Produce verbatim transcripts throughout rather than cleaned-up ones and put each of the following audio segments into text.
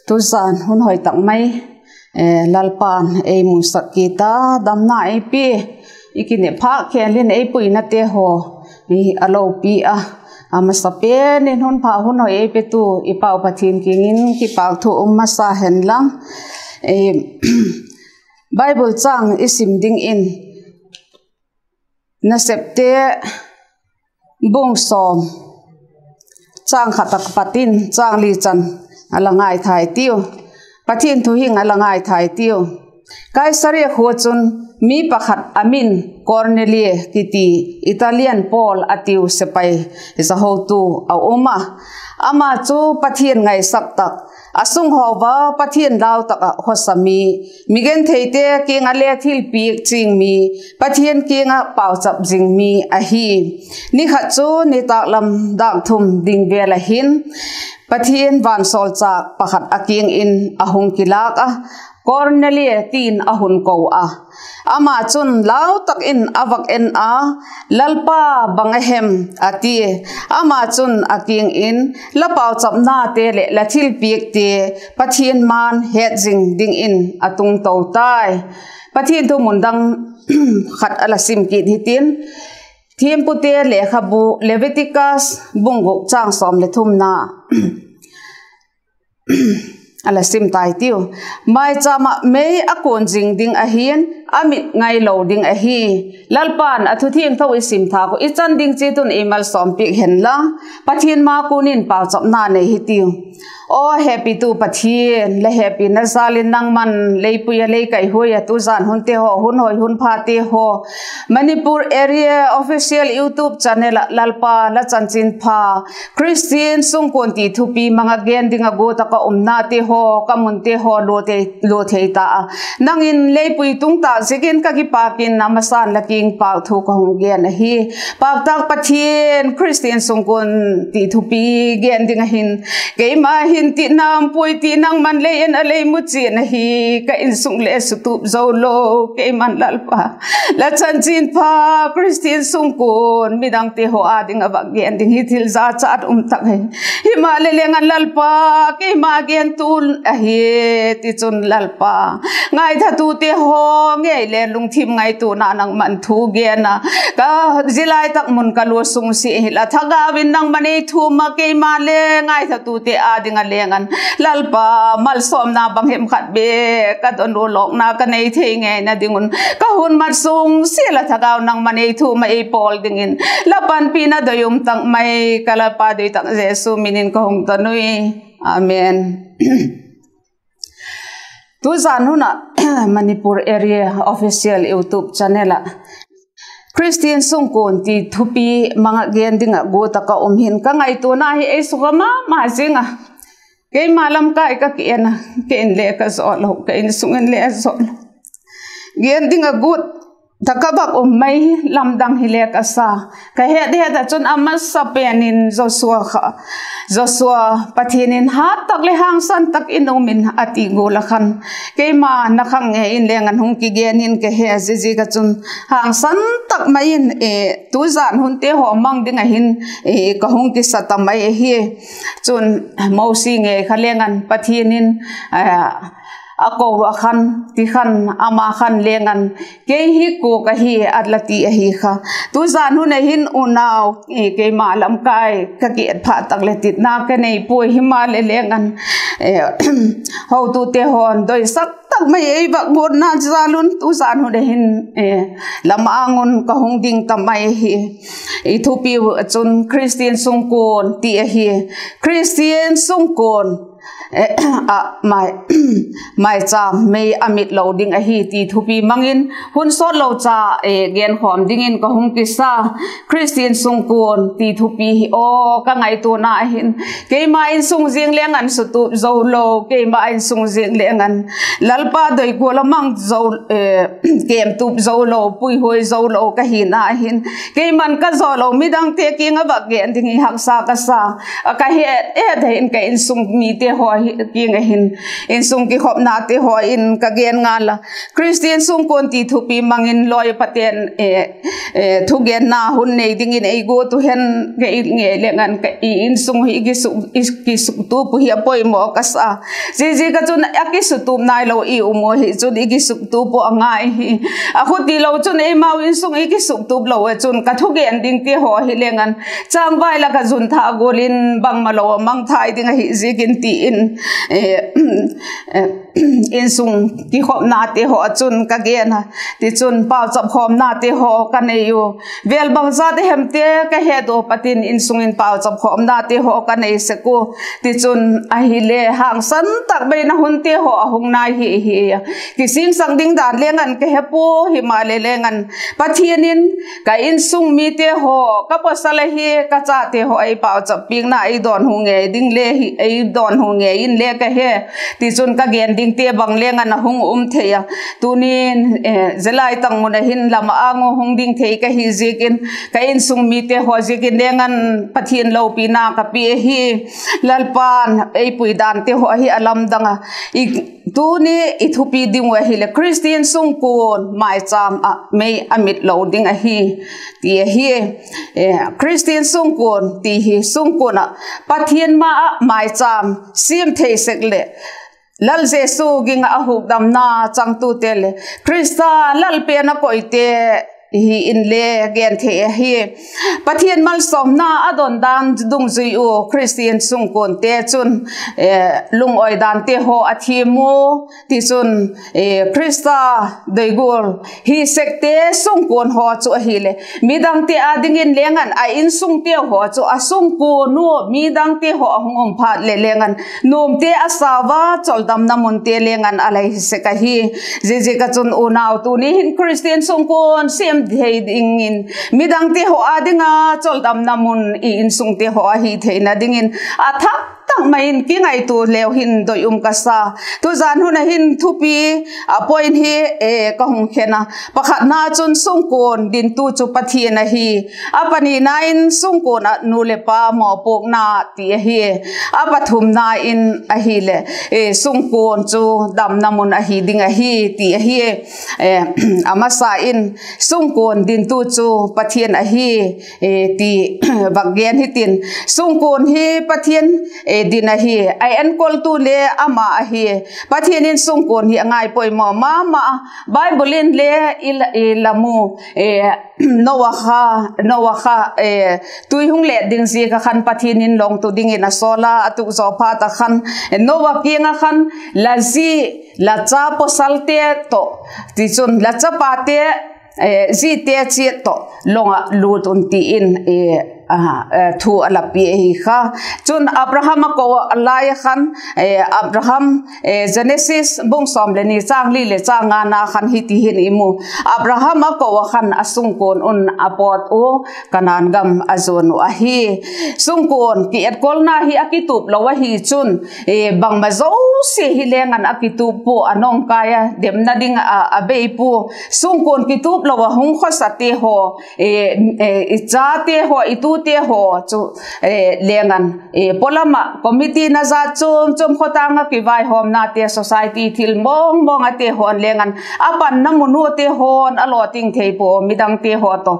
Tuzan hun hoi tak mai, Lalpa'n ei musak kit a, damna ei pia, i kinepna khen lin ei puinate haw a lopi a, a masapen in hun pha hun hoi ei petu i Pau Pathian kiang in kipâkthu um masa hen lang. Bible châng i sim dingin Nasepte bung sawm, châng khat a kipat in châng li chan a la ngaithai tiu. Pathian thu hing a la ngaithai tiu. Kaisaria khua chun mi pakhat a min Kornelia kiti Italian Paul a tiu sepai zahotu a um a, ama chu Pathian ngaisak tak, a sunghawva Pathian lau tak ah khawsa mi, mi gentheite kiang ah le thilpiak ching mi, Pathian kiang ah pauchap zing mi ahi. Ni khat chu nitâk lam dâk thum ding vel ah hin Pathian vansawlchâk pakhat a kiang in a hung kilâk a, Kornelia tin a hun ko a. Ama chun lau tak in a vak en a, Lalpa, bang a hem? a tia. Ama chun a kiang in, La pauchapnate leh la thilpiakte Pathian ma'n het zing dingin a tungto tai. Pathian thu mun dang khat a la sim kit hitin, Thiampute lekhabu Leviticus bung guk châng sawm le thumna a la sim tai tiu. Maichâm ah mei a kuan zing ding ahi'n, a mit ngailo ding ahi. Lalpa'n a thu thiangtho i sim thâk uh i chan ding chiat un ei malsawmpiak hen la, Pathian ma kuan in pauchapna nei hitiu. Aw hepitu Pathian, la hepina jâl in nangma'n leipui a lei kaihuai a, tuzan hunte haw, hun hoi hun phate haw, Manipur Area Official YouTube channel ah Lalpa, la chanchinpha, Christian sungkuan ti thupi mang ah gen ding ah guat ah ka umnate haw, ka munte haw lua thei ta a, nang in leipui tung tâk ziakin ka kipâk in, a masa'n la kiang pâk thu ka hung gen ahi. Pâk tâk Pathian, Christian sungkuan ti thupi gen ding ah hin, keima hin ti nam puai ti, nangma'n lei en a lei mu chian ahi. Ka insung le sutup zo lo, keima'n Lalpa, la chanchinpha, Christian sungkuan midangte haw â ding ah vak gen ding hi thil zachat um tak hi. Himaleh leng an Lalpa, keima gentu ahi, tichun Lalpa, ngaithatute haw ngei le lungthim ngaituana nangma'n thu gen a, ka zia lai tak mun ka lua sung sia hi la thagau in nangma'n ei thum a, keima le ngaithatute â ding ah leng an Lalpa, malsawmna bang hem khat bek ka don u, lawkna ka nei thei ngeina ding un ka hun mat sung sia la thagau nangma'n ei thum a, ei pawl dingin la panpina doi um tak mai, ka Lalpa doi tak Jesu min in ka hung don ui. Amen. Tuzan hun ah Manipur Area Official YouTube channel ah Christian sungkuan ti thupi mang ah gen ding ah guat ah ka um hin ka ngaituana hi ei sukha ma ma zing a. Keima lamkai ka ki en a, kei in le ka zaw lo, ka insung in le zaw lo. Gen ding ah guat tak ka vak um mai hi, lamdang hile ka sa. Ka het het ah chun a masapen in Joshua kha, Joshua, Pathian in hat tak leh hangsan tak in um in a ti gual ah khan, keima na khang ngei in leng an hung kigen in ka he, ziaziak ah chun hangsan tak mai in, tuzan hunte haw mang ding ah hin ka hung kisa ta mai ahi. Chun Mosi ngei kha leng an Pathian in a ko a khan, ti khan ama khan leng an, kei hi kua ka hi a la ti ahi kha. Tuzan hun ah hin unau, keima lamkai ka ki et phat tak leh titna ka nei puai, himaleh leng an hotute haw'n doisak tak mai ei vak guatna jal un tuzan hun ah hin lam âng un ka hung ding ta mai ahi. I thupi uh chun Christian sungkuan ti ahi. Christian sungkuan ah maichâm mei a mit lo ding ahi ti thupi mang in hun sawt lo cha genkhawm dingin ka hung kisa. Christian sungkuan ti thupi hi aw ka ngaituana hin, keima insung ziang leng an sutup zo lo, keima insung ziang leng an Lalpa doi gual a mang zo, kemtup zo lo, puihuai zo lo ka hina hin, keima'n ka zaw lo midangte kiang ah vak gen ding hi haksa ka sa. A ka het het ah hin ka insung mite haw kiang ah hin, insung kikhopnate haw in ka gen ngal a, Khristian sungkuan ti thupi mang in lawi pate'n thugenna hun nei dingin ei guat uh hen, kei ngei leng an i insung hi i kisuktup uh hi a poimaw ka sa. Ziaziak ah chun a kisutup nailo i um uh hi chun i kisuktup uh a ngai hi. A khuti lo chun eimau insung i kisuktup lo ah chun ka thugen dingte haw hi leng an changvai lak ah zun thak gual in bangmalo a mangthai ding ahi ziakin ti in, insung kikhopnate haw ah chun ka gen a. Tichun pauchap khawmnate haw ka nei u. Vêl bangzat a hemte ka het ua pat in insung in pauchap khawmnate haw ka nei sek ua. Tichun ahile hangsan tak mai in a hunte haw a hung nai hi hi a, kisingsak ding dan leng an ka he pua, himaleh leng an Pathian in ka insung mite haw, ka pawsal ahi ka chate haw ei pauchap piakna ei dawnhu ngei ding le hi, ei dawnhu ngei in le ka he. Tichun ka gen dingte bang leng an a hung um thei a. Tunin zia lai tak mun ah hin lam âng uh hung ding thei ka hi ziakin ka insung mite haw ziakin leng an Pathian lopina ka pia ahi. Lalpa'n ei pui dante haw hi a lamdang a. Tuni i thupi ding uh ahileh Khristian sungkuan maichâm ah mei a mit lo ding ahi, ti ahi. Khristian sungkuan ti hi sungkuan ah Pathian ma ah maichâm siam thei sek leh, Lal Jesu ging ah a hukdamna changtute leh Khrista lal pen a koite hi inle gen thei ahi. Pathian malsawmna a don dan dungzui ua Khristian sungkuante chun lungawi dante haw a thiam u. Tichun Khrista doi gual hi sekte sungkuan haw chu ahileh midangte â dingin leng an a insungteu haw chu a sungkuan ua midangte haw a hung um phat leh leng an nuamte a sau a, chawldamna munte leng an a lei hi sek ahi. Ziaziak ah chun unau, tuni hin Khristian sungkuan siam thei dingin midangte haw â ding a chawldamna mun i insungte haw ahi theina dingin a thak tak mai in kingaitua leu hin doi um ka sa. Tuzan hun ah hin thupi a point hi ka hung khen a. Pakhatna chun sungkuan dintu chu Pathian ahi. A panina in sungkuan ah nu leh pa mawpuakna ti ahi. A pathumna in ahileh sungkuan chu damna mun ahi ding ahi ti ahi. A masa in sungkuan dintu chu Pathian ahi ti vak gen hitin, sungkuan hi Pathian din ahi, a enkoltu le ama ahi. Pathian in sungkuan hi a ngaipoimaw ma ma a. Bible in le i la mu, Noah kha, Noah kha tui hung let ding ziak ah khan Pathian in lawngtu dingin a sawl a, a tuk zaw phat ah khan Noah kiang ah khan, la zi, la cha pawsalte tawh, tichun la chapate, zite chiat tawh long ah lût un ti in thu a la pia ahi kha. Chun Abraham a ko lai ah khan, Abraham, Genesis bung sawm leh ni châng li leh châng ngana khan hiti hin i mu. Abraham a ko ah khan a sungkuan un a pawt u, Kanaan gam a zuan uh ahi. Sungkuan kietkolna hi a kitup lo ahi chun bangma zosia hi leng an a kitup pua, a nawngkai a, demna ding ah a bei pua. Sungkuan kitup lo ah hung khawsate haw, i chate haw, i tute haw chu leng an pawlam ah committee na zat chuam chuam, khawtâng ah kivaihawmnate, society thil mawng mawng ate haw'n leng an a panna mun ute haw'n a lawting thei pua, midangte haw tawh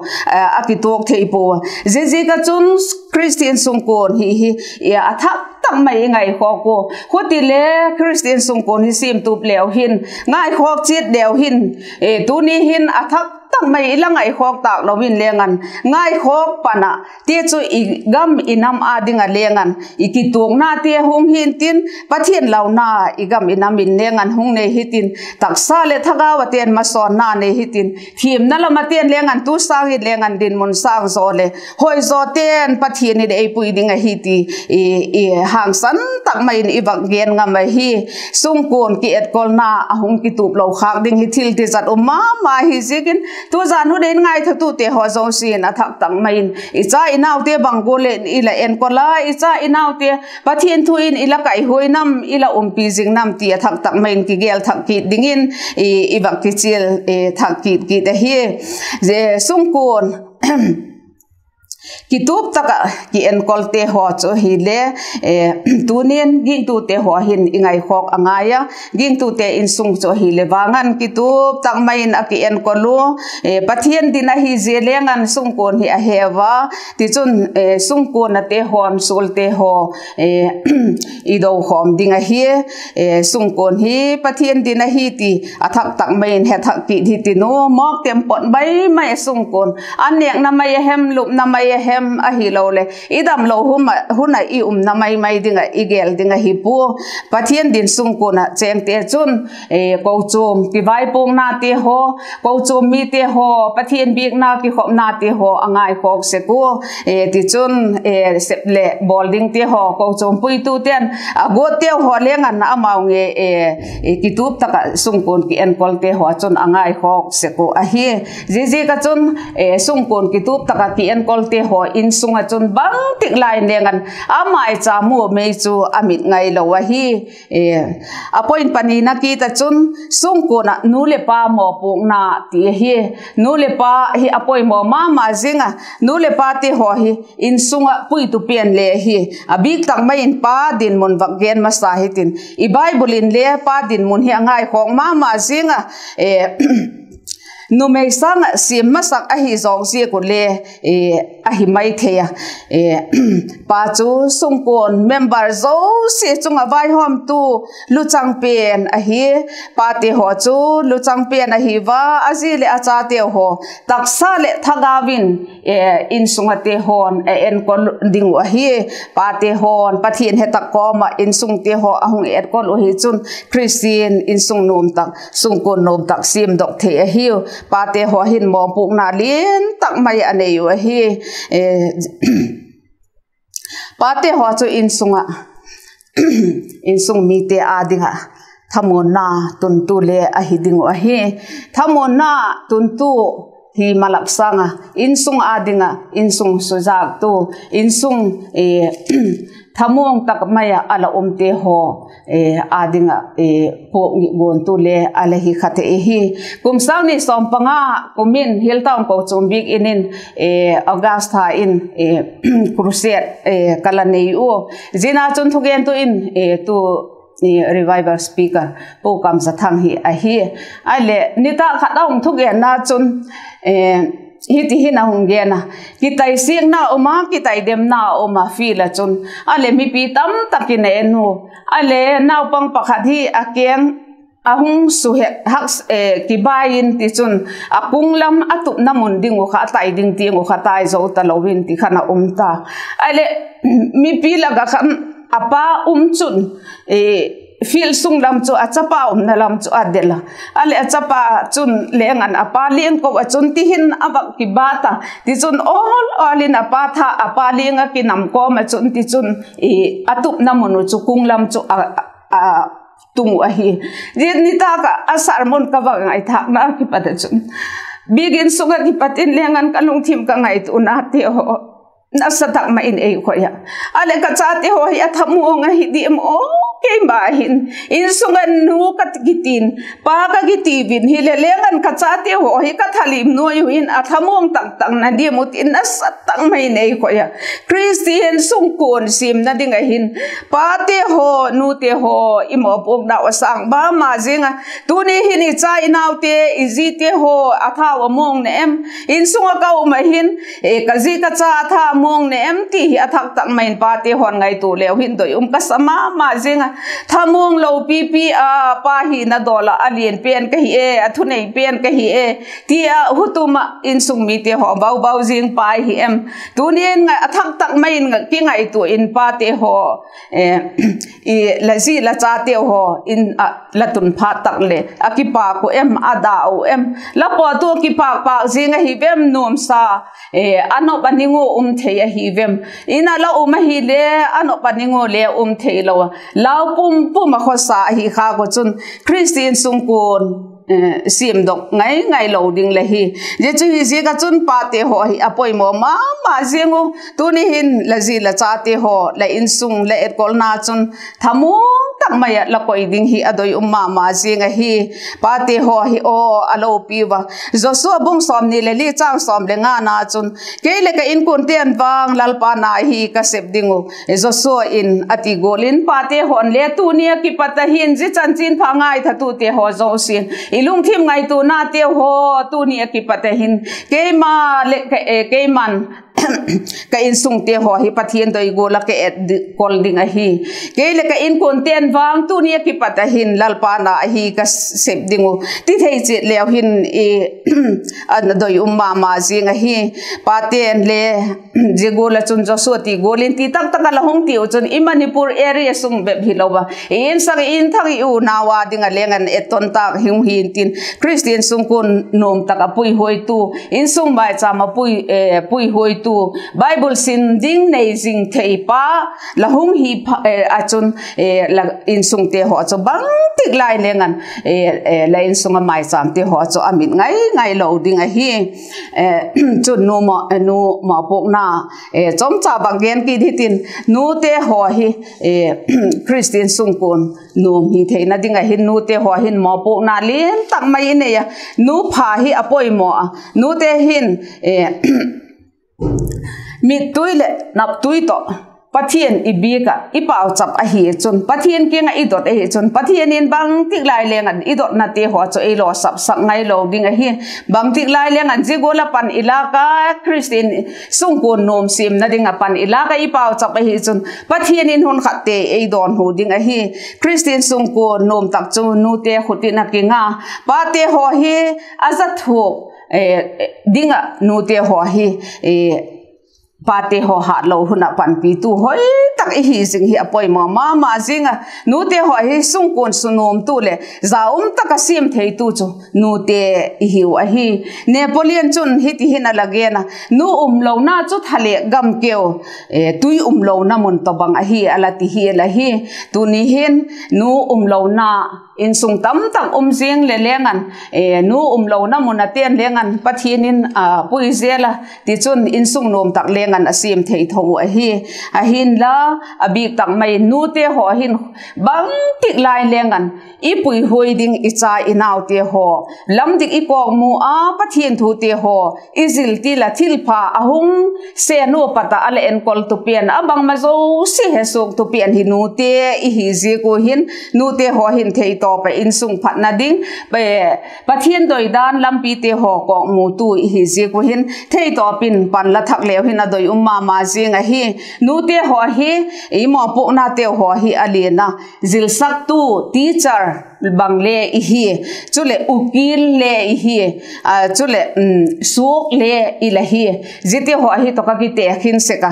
a kituak thei pua. Ziaziak ah chun Khristian sungkuan hi hi a thak tak mai i ngaikhawk ua. Khutile Khristian sungkuan hi siamtup leu hin, ngaikhawk chiat leu hin, tuni hin a thak tak mai i la ngaikhawk tâk lo in leng an, ngaikhawk pan ah ti chu i gam i nam â ding ah leng an i kituaknate hung hi'ntin, Pathian launa i gam i nam in leng an hung nei hitin, taksa leh thagau ah te'n masawnna nei hitin, thiamna lam ah te'n leng an tu sâng in leng an dinmun sâng zaw leh hoi zaw te'n Pathian in ei pui ding ahi ti hangsan tak mai in i vak gen ngam ahi. Sungkuan kietkolna a hung kitup lo khâk ding hi thil tizat um ma ma hi ziakin, tuzan hun in ngaithatute haw zosia'n a thak tak mai in i cha i naute bang gual leh i la enkol a, i cha i naute Pathian thu in i la kaihuai nam, i la umpi zing nam ti a thak tak mai in kigel thak kit dingin i vak kichial thak kit kit ahi. Sungkuan kitup tak ah kienkolte haw chu ahile, tuni'n gingtute haw hin i ngaikhawk a ngai a, gingtute insung chu ahile vang an kitup tak mai in a kienkol u, Pathian din ahi zia leng an sungkuan hi a heu a, tichun sungkuan ate haw'n sualte haw i do khawm ding ahi. Sungkuan hi Pathian din ahi ti a thak tak mai in he thak kit hi tin u, mawk tem pot mai mai a sungkuan, a nêkna mai a hem, lupna mai a hem, ahiloleh i damlo hun ah i umna mai mai ding ah i gel ding ahi pua. Pathian din sungkuan ah chêngte chun kochuam kivaipuaknate haw, kochuam mite haw, Pathian biakna kikhopnate haw a ngaikhawk sek ua, tichun sep leh bawl dingte haw, kochuam puitute'n a guatteu haw leng an amau ngei kitup tak ah sungkuan kienkolte haw chun a ngaikhawk sek uh ahi. Ziaziak ah chun sungkuan kitup tak ah kienkolte haw insung ah chun bangtik lai in leng an a maicha mu mei chu a mit ngailo ahi. A point panina kit ah chun sungkuan ah nu leh pa mawpuakna ti ahi. Nu leh pa hi a poimaw ma ma zing a, nu leh pate haw hi insung ah puitu pen le hi. A bîk tak mai in pa dinmun vak gen masa hitin, i Bible in le pa dinmun hi a ngaikhawk ma ma zing a, numei sâng ah siam masak ahi zawk ziak uh le ahi mai thei a. Pa chu sungkuan member zosia chung ah vaihawmtu luchang pen ahi. Pate haw chu luchang pen ahi ua, a zi leh a chateu haw taksa leh thagau in insung ate haw'n a enkol ding uh ahi. Pate haw'n Pathian he tak kawm ah insungte haw a hung enkol uh hi chun Khristian insung nuam tak, sungkuan nuam tak siamdok thei ahiu. Pate haw hin mawpuakna lian tak mai a nei uh ahi. Pate haw chu insung ah, insung mite â ding ah thamuanna tuntu le ahi ding uh ahi. Thamuanna tuntu hi malak sâng ah insung â ding ah insung suzâktu, insung thamuang tak mai ah a la umte haw â ding ah puak ngiguantu le a la hi kha thei ahi. Kum sâng ni sawm panga kum in Hilltown Kochuam Biak In in August tha in crusade ka la nei ua, ziana chun thugentu in tu revival speaker Pu Kamzathang hi ahi. Ahileh nitâk khat a hung thugenna chun hiti hin a hung gen a: Kitaisiakna um a, kitaidemna um a field ah chun, a leh mipi tamtak in a en u, a leh naupang pakhat hi a keng a hung suhet hak, kibai in, tichun a kung lam a tupna mun ding uh kha, a tai ding tiang uh kha tai zo talo in ti khan a um ta. A leh mipi lak ah khan a pa um chun field sung lam chu a chapa umna lam chu a del a. A leh a chapa chun leng an a pa liang ko ah chun ti hin a vak kibat a, tichun awl awl in a pa tha, a pa liang ah kinam kawm ah chun, tichun a tupna mun uh chu kung lam chu a tung uh ahi. Zia nitâk ah a sermon ka vak ngaithâkna kipat ah chun, Biak In sung ah kipat in leng an ka lungthim ka ngaituanate haw nasa tak mai in ei khoi a. A leh ka chate haw hi a thamuang ahi diam aw, keima hin insung ah nu ka kitin, pa ka kiti vin hileh leng an ka chate haw hi ka thalim nuai uh in a thamuang tak tak na diam uh ti nasa tak mai in ei khoi a. Khristian sungkuan siamna ding ah hin pate haw, nute haw i mawpuakna uh a sâng ma ma zing a. Tuni hin i cha i naute, i zite haw a thau a muang na em? Insung ah ka um ah hin ka zi ka cha a tha muang na em ti hi a thak tak mai in pate haw'n ngaitua leu hin doi um ka sa ma ma zing a. Thamuang lo pipi a, pa hina dawl ah a lian pen ka hi e, a thunei pen ka hi e, ti a hutum ah insung mite haw bau bau zing pai hi em? Tuni'n a thak tak mai in kingaitua in pate haw, la zi la chateu haw in ah la tun phat tak leh a kipâk uh em, a da uh em? La pawt ua kipâk pâk zing ahi vem? Nuamsa, a nop a ning ua um thei ahi vem? In ah la um ahile a nop a ning ua le um theilo a, lau pum pum a khawsa ahi khâk uh chun Khristian sungkuan siamdok ngai ngai lo ding la hi. Zia chu hi ziak ah chun pate haw hi a poimaw ma ma ziang u. Tuni hin la zi la chate haw, la insung, la etkolna chun thamuang tak mai ah la koi ding hi a doi um ma ma zing ahi. Pate haw hi aw a lopi ua. Joshua bung sawmni leh li chang sawm leh ngana chun, kei leh ka inkuante'n vang Lalpa na hi ka sep ding uh, Joshua in a ti gual in, pate haw'n le tuni a kipat a hin zia chanchinpha ngaithatute haw zosia'n i lungthim ngaituanate haw tuni a kipat a hin keima leh ka, keima'n ka insungte haw hi Pathian doi gual ah ka et kol ding ahi. Kei leh ka inkuante'n vang tuni a kipat a hin Lalpa na hi ka sep ding uh, ti thei chiat leu hin, a doi um ma ma zing ahi. Pate'n le zia gual ah chun Joshua ti gual in ti tak tak ah la hung tiu chun i Manipur area sung bep hilo a, i insak i inthak i unau a ding ah leng an etton tâk hung hi'ntin, Khristian sungkuan nuam tak ah puihuaitu, insung maichâm ah puihuaitu, Bible sim ding nei zing thei pa la hung hi a chun, la insungte haw chu bangtik lai leng an la insung ah maichâmte haw chu a mit ngai ngai lo ding ahi. Chun nu mawpuakna chomcha bang gen kit hitin, nute haw hi Khristian sungkuan nuam hi theina ding ah hin nute haw hin mawpuakna lian tak mai i nei a, nu pha hi a poimaw a, nute hin mittui leh naptui tawh Pathian i biak ah i pauchap ahi chun, Pathian kiang ah i dot ahi chun, Pathian in bangtik lai leng an i dotnate haw chu ei lawsapsak ngai lo ding ahi. Bangtik lai leng an zia gual ah pan i lâk a, Khristian sungkuan nuam siamna ding ah pan i lâk ah i pauchap ahi chun, Pathian in hun khatte ei dawnhu ding ahi. Khristian sungkuan nuam tak chu nute khut in a kinga. Pate haw hi a za thuak ding ah nute haw hi pate haw hatlo hun ah panpitu hoi tak i hi zing hi a poimaw ma ma zing a, nute haw hi sungkuan sunuamtu leh za um tak ah siam theitu chu nute i hiu ahi. Napoleon chun hiti hin a la gen a, nu umlona chu thalêk gam keu, tui umlona mun tawhbang ahi a la ti hial ahi. Tuni hin nu umlona insung tamtak um zing leh leng an, nu umlona mun a ten leng an Pathian in pui zel a, tichun insung nuam tak leng an a siam thei tho uh ahi. Ahinla, a bîk tak mai in nute haw hin bangtik lai leng an i puihuai ding i cha i naute haw, lam dik i kawkmu a Pathian thute haw i ziltil a, thilpha a hung sen ua pat ah a la enkol tu pen, a bangma zosia he suak tu pen hi nute i hi ziak ua hin, nute haw hin theitawp ah insung phatna ding, Pathian doidan lampite haw kawkmutu i hi ziak ua hin theitawp in pan la thak leu hin a doi um ma ma zing ahi. Nute haw hi i mawpuaknateu haw hi a lian a, zilsaktu, teacher bang le i hi, chuleh ukil le i hi, chuleh suak le i la hi. Ziate haw hi tawh ka kitekhin sek a,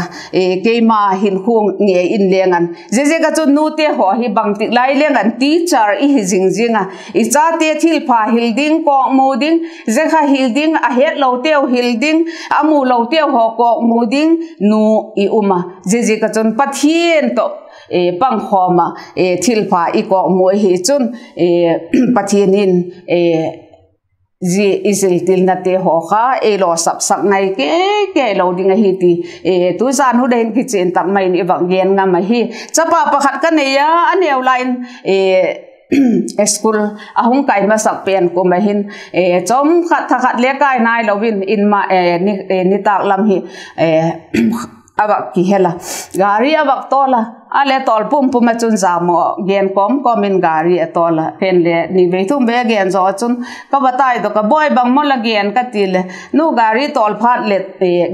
keima hinkhua ngei in leng an, ziaziak ah chun nute haw hi bangtik lai leng an teacher i hi zing zing a, i chate thilpha hil ding, kawkmu ding, zia kha hil ding, a hetloteu hil ding, a muloteu haw kawkmu ding nu i um a, ziaziak ah chun Pathian tawh pangkhawm ah thilpha i kawkmu ahi chun, Pathian in zia i ziltilnate haw kha ei lawsapsak ngai kei kei lo ding ahi ti, tuzan hun ah hin kichian tak mai in i vak gen ngam ahi. Chapa pakhat ka nei a, a neu lai in school a hung kai masak pen kum ah hin, chawmkhat thakhat le kai nailo in, nitâk lam hi a vak kihel a, gari a vak tawl a, a le tawl pum pum ah chun jam aw gen kawm kawm in gari a tawl a, ken le ni vei thum vei a gen zaw chun ka va taidok a, Bawi, bang maw la gen? ka ti leh, Nu, gari tawl phat leh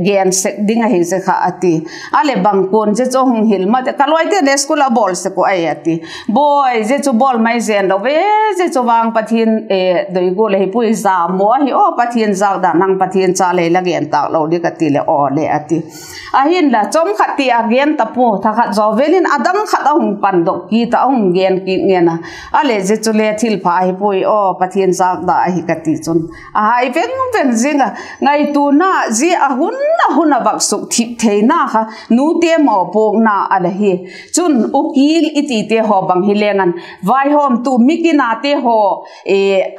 gen sek ding ahi zia kha, a ti. A leh, Bang kuan zia chu hung hil ma, ka lawite'n school a bawl sek uh ahi, a ti. Bawi, zia chu bawl mai zen lo ve, zia chu vang Pathian doi gual ahi puai, jam aw ahi aw, Pathian zâk dan, nang Pathian cha lei la gen tâk lo di, ka ti leh, Aw le, a ti. Ahinla chawmkhat ti a gen ta pua, thakhat zaw vêl in a dang khat a hung pandok kit ah, a hung gen kit ngen a. A leh, Zia chu le thilpha ahi puai aw, Pathian zâk dan ahi, ka ti chun a hai veng veng zing a. Ngaituana, zia a hun a hun a vak sukthip theina kha nute mawpuakna a la hi. Chun ukil i tite haw bang hi leng an, vaihawmtu, mi kinate haw,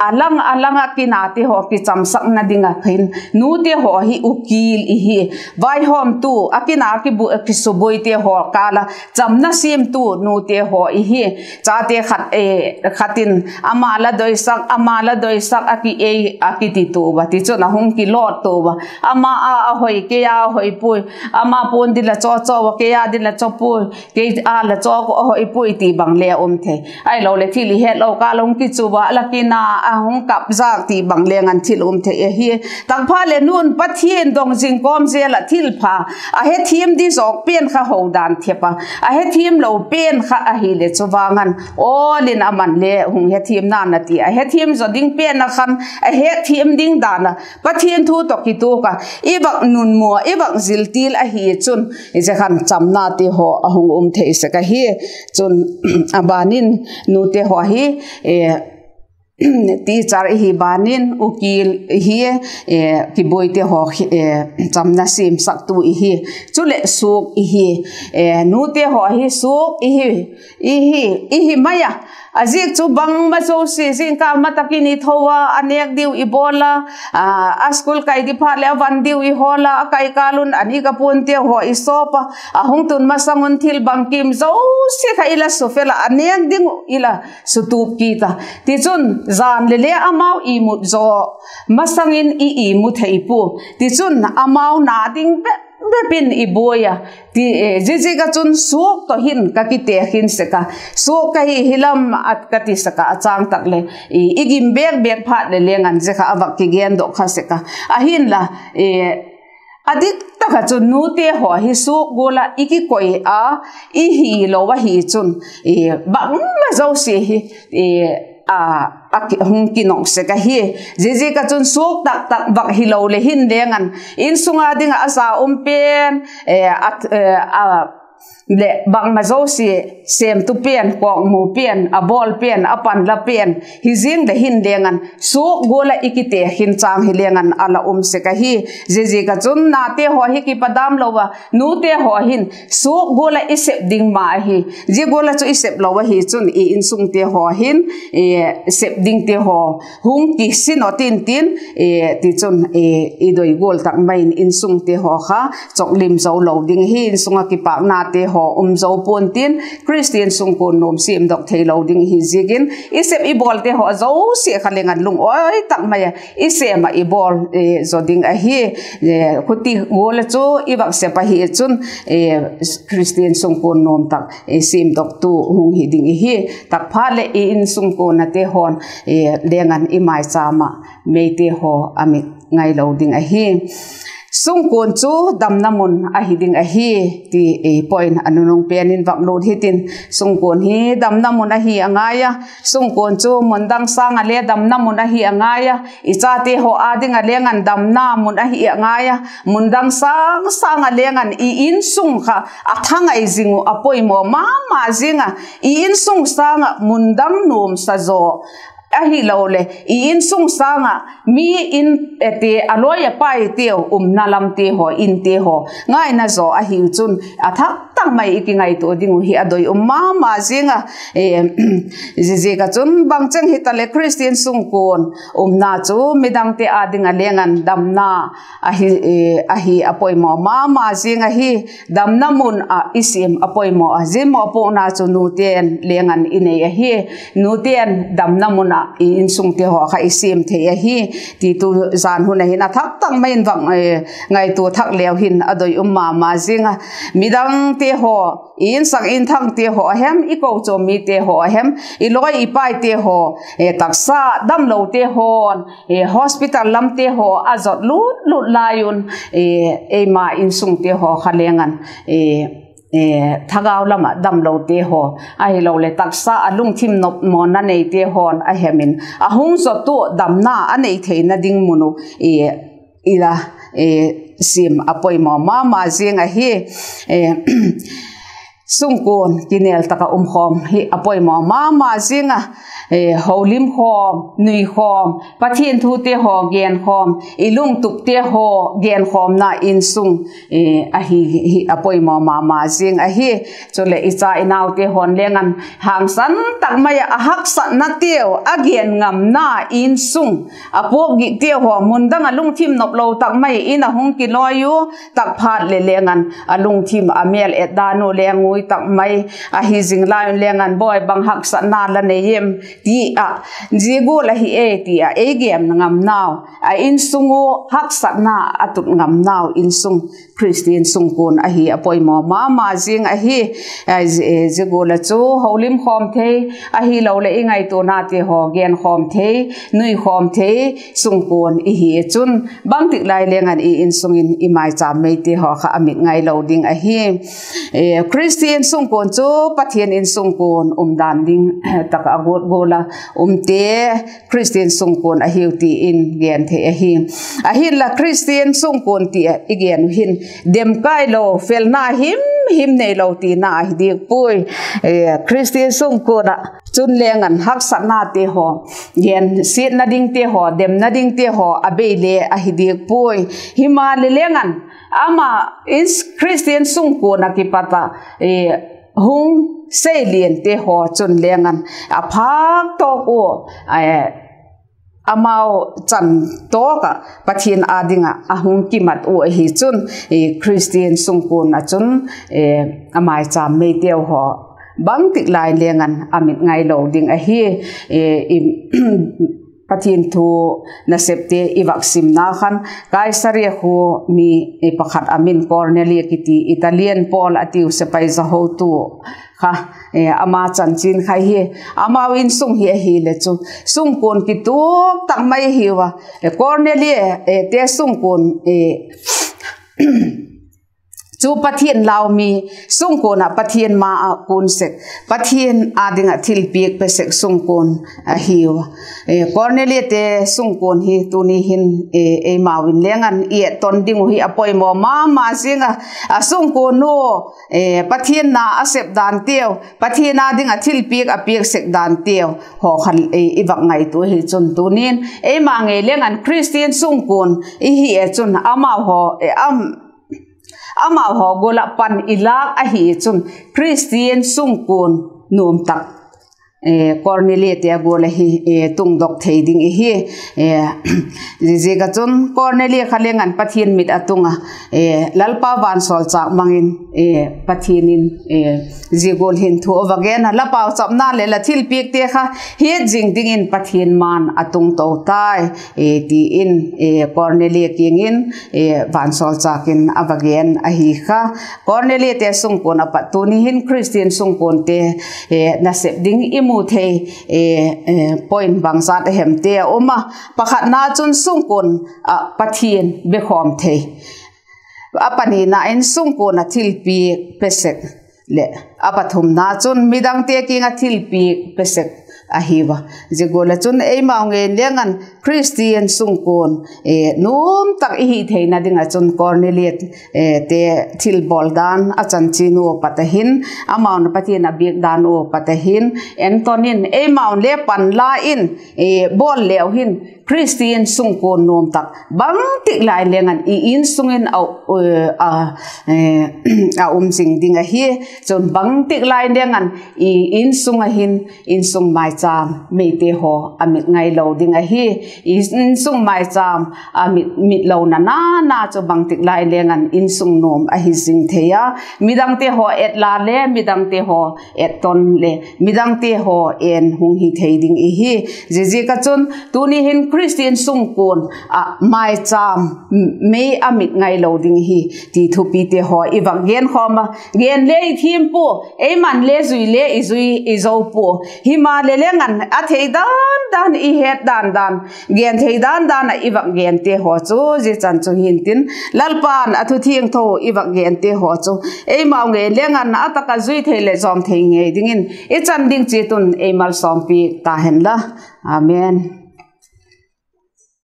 a lang a lang ah kinate haw kichamsakna ding ah hin nute haw hi ukil i hi. Vaihawmtu, a kina kibu- kisubuaite haw kâl ah cham na siamtu nute haw i hi. Chate khat, khat in ama la doisak, ama la doisak a ki ei a kiti tua, tichun a hung kilawt tua. Ama a a hoi, kei a a hoi puai. Ama puan ding la chaw chaw a, kei a ding la chaw puai. Kei a la chaw a hoi puai ti bang le a um thei. Ahiloleh thil i hetlo kâl a hung kichu a, la kina a hung kap zak ti bang leng an thil um thei ahi. Takpha leh nu'n Pathian dong zing kawm zel ah thilpha a hethiam di zawk pen kha ho dan thep a, a hethiam lo pen kha ahileh chu vang an awl in aman le hung hethiam na'n a ti a, hethiam zaw ding pen a khan a hethiam ding dan a Pathian thu tawh kituak a, i vak nunmua, i vak ziltil ahi chun, zia khan chamnate haw a hung um thei sek ahi. Chun, a ban in nute haw hi, teacher i hi ban in ukil i hi, kibuaite haw, chamna siamsaktu i hi, chuleh suak i hi. Nute haw hi suak i hi, i hi mai a. A ziak chu bangma zosia zingkal ma tak in i tho a, a nêk diu i bawl a, a school kai di phat leh a van diu i hawl a, a kai kâl un a ni ka puanteu haw i sawp a, a hung tun masang un thil bangkim zosia kha i la sufel a, a nêk ding uh i la sutup kit a. Tichun jan le le amau imut zaw masang in i imu thei pua. Tichun amau na ding bep bep in i buai a. Ziaziak ah chun suak tawh hin ka kitekhin sek a, suak ka hi hi lam a ka ti sek a, a châng tak leh i gim bêk bêk phat leh leng an zia kha a vak kigendok kha sek a. Ahinla, a dik tak ah chun nute haw hi suak gual ah i kikoi a, i hilo ahi chun, bangma zosia hi hung kinok sek ahi. Ziaziak ah chun suak tak tak vak hilo leh hin leng an, insung a ding ah a za um pen, leh bangma zosia sêmtu pen, kawkmu pen, a bawl pen, a panla pen hi ziang leh hin leng an suak gual ah i kitekhin châng hi leng an a la um sek ahi. Ziaziak ah chun nate haw hi kipadam lo a, nute haw hin suak gual ah i sep ding ma ahi. Zia gual ah chu i sep lo ahi chun i insungte haw hin sep dingte haw hung kisinawt intin, tichun i doi gual tak mai in insungte haw kha chawklim zo lo ding ahi, insung ah kipâknate haw um zo pua'n tin, Khristian sungkuan nuam siamdok theilo ding ahi ziakin i sep i bawlte haw zosia kha leng an lungawi tak mai a i sêm ah i bawl zaw ding ahi. Khuti gual ah chu i vak sep ahi chun Khristian sungkuan nuam tak siamdoktu hung hi ding ihi. Tak phat leh i insungkuan ate haw'n leng an i maichâm ah meite haw a mit ngailo ding ahi. Sungkuan chu damna mun ahi ding ahi, ti point a nunung pen in vak lut hitin. Sungkuan hi damna mun ahi a ngai a, sungkuan chu mundang sâng ah le damna mun ahi a ngai a, i chate haw â ding ah leng an damna mun ahi a ngai a, mundang sâng sâng ah leng an i insung kha a thangai zing uh a poimaw ma ma ziang a, i insung sâng ah mundang nuamsa zaw ahiloleh i insung sâng ah mi in, te a lawi a paiteu umna lamte haw, inte haw ngaina zaw ahiu chun a thak tak mai i kingaitua ding uh hi a doi um ma ma ziang a. Ziaziak ah chun bangcheng hitaleh Khristian sungkuan umna chu midangte â ding ah leng an damna ahi a poimaw ma ma ziang ahi. Damna mun ah i siam a poimaw a, zia mawpuakna chu nute'n leng an i nei ahi. Nute'n damna mun ah i insungte haw kha i siam thei ahi, ti tu jan hun ah hin a thak tak mai in vak ngaitua thak leu hin a doi um ma ma ziang a. Midangte haw, i insak inthangte haw a hem, i kochuam mite haw a hem, i lawi i paite haw, taksa damlote haw'n hospital lamte haw a zot lut lut lai un, eima insungte haw kha leng an thagau lam ah damlote haw ahiloleh taksa a lungthim nopmawna neite haw'n a hem in a hung zot ua damna a nei theina ding mun uh i la siam a poimaw ma ma ziang ahi. Sungkuan kinêl tak ah um khawm hi a poimaw ma ma ziang a, holim khawm, nui khawm, Pathian thute haw gen khawm, i lungtupte haw genkhawmna insung ahi hi a poimaw ma ma ziang ahi. Chuleh i cha i naute haw'n leng an hangsan tak mai ah a haksatnateu a gen ngamna insung a puakgikteu haw mundang ah lungthim noplo tak mai in a hung kilawi u, tak phat leh leng an a lungthim a mêl et dan u leng u tak mai ahi zing lai un leng an, Bawi, bang haksatna la nei em? ti ah, zia gual ahi e ti ah ei gen ngamnau, a insung u haksatna a tut ngamnau insung, Khristian sungkuan ahi a poimaw ma ma zing ahi. Zia gual ah chu holim khawm thei, ahiloleh i ngaituanate haw genkhawm thei, nuikhawm thei sungkuan i hi chun, bangtik lai leng an i insung in i maichâm meite haw kha a mit ngai lo ding ahi. Khristian sungkuan chu Pathian in sungkuan umdan ding tak a guat gual a umte Khristian sungkuan ahiu ti in gen thei ahi. Ahinla Khristian sungkuan ti i gen uh hin demkailo, felna him him neilo tina ahi diak puai. Khristian sungkuan ah chun leng an haksatnate haw, gensiatna dingte haw, demna dingte haw a bei le ahi diak puai. Himaleh leng an ama Khristian sungkuan ah kipat ah hung seiliante haw chun leng an a phâk tawk ua, amau chan tawk ah Pathian â ding ah a hung kimat uh ahi chun, Khristian sungkuan ah chun a maichâm meiteu haw bangtik lai leng an a mit ngai lo ding ahi. Pathian thu nasepte i vak simna khan, Kaisaria khua mi pakhat a min Kornelia kiti, Italian Paul a tiu, sepai zahotu kha, ama chanchin kha hi. Amau insung hi ahile chu sungkuan kituak tak mai ahiu a. Kornelia te sungkuan chu Pathian lau mi, sungkuan ah Pathian ma ah kun sek, Pathian â ding ah thilpiak pe sek sungkuan ahiu. Kornelia te sungkuan hi tuni hin eimau in leng an i etton ding uh hi a poimaw ma ma zing a. A sungkuan u Pathian na a sep danteu, Pathian â ding ah thilpiak a piak sek danteu haw kha i vak ngaitua hi chun, tunin eima ngei leng an Khristian sungkuan i hi e chun amau haw gual ah pan i lâk ahi chun, Khristian sungkuan nuam tak Kornelia te a gual ahi tungdok thei ding i hi. Ziaziak ah chun Kornelia kha leng an Pathian mit a tung a, Lalpa vansawlchâk mang in, Pathian in zia gual hin thu a va gen a, La pauchapna leh la thilpiakte kha hiat zing dingin Pathian ma'n a tung to tai, ti in Kornelia kiang in vansawlchâk in a va gen ahi kha. Kornelia te sungkuan a pat tuni hin Khristian sungkuante nasep ding i mu thei point bangzat a hemte a um a. Pakhatna chun sungkuan ah Pathian bekhawm thei. A panina in sungkuan ah thilpiak pe sek leh, a pathumna chun midangte kiang ah thilpiak pe sek ahiu a. Zia gual ah chun eimau ngei leng an Khristian sungkuan nuam tak i hi theina ding ah chun Kornelia te thilbawl dan a chanchin ua pat a hin, amau'n Pathian a biak dan ua pat a hin, enton in eimau'n le pan la in bawl leu hin Khristian sungkuan nuam tak bangtik lai leng an i insung in a um zing ding ahi. Chun bangtik lai leng an i insung ah hin insung maichâm meite haw a mit ngai lo ding ahi. I insung maichâm a mit, mitlona na na chu bangtik lai leng an insung nuam ahi zing thei a. Midangte haw et la le, midangte haw etton le, midangte haw en hung hi thei ding i hi. Ziaziak ah chun tuni hin Khristian sungkuan ah maichâm mei a mit ngai lo ding hi ti thupite haw i vak genkhawm a. Gen le i thiam pua, eima'n le zui le i zui i zo pua. Himaleh leng an a thei dan dan, i het dan dan, gen thei dan dan ah i vak gente haw chu zia chan chu hintin, Lalpa'n a thu thiangtho i vak gente haw chu eimau ngei leng an a tak ah zui thei leh zawm thei ngei dingin i chan ding chiat un ei malsawmpiak ta hen la. Amen.